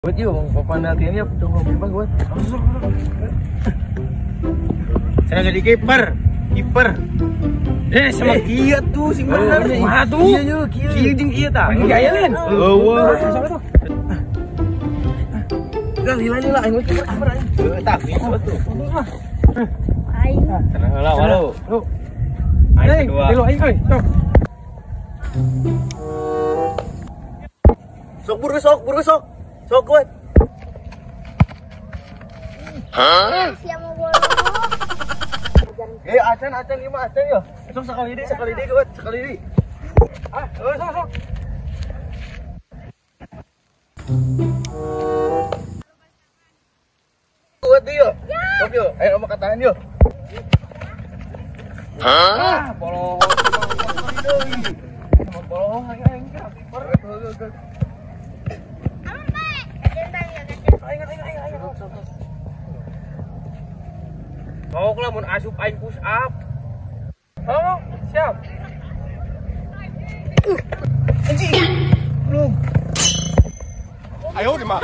Buat yuk, papan latihan ya, tunggu bang buat. Saya jadi kiper, kiper. Sama kia tuh, sing bener. Wah tuh. Iya, kia. Kia jeung kia tah. Gaya lain. Eueuh. Udah lila lila aing kiper kiper aing. Tah, kiper tuh. Aing. Cenah heula walu. Aing kedua. Tilu aing euy, sok. Sok buru sok, buru sok. Sok kuat. Hah? Siapa mau bola? Acan acan ieu mah acan yo. Sok sekali deui kuat, sekali deui. Ah, sok sok. Kuat deui yo. Sok yo, ayo mah katahan yo. Hah? Bolo. Bolo aing kiper. Mau lah mun asup aing push up. Oh, siap. Anjing. Belum. Ayo di mah.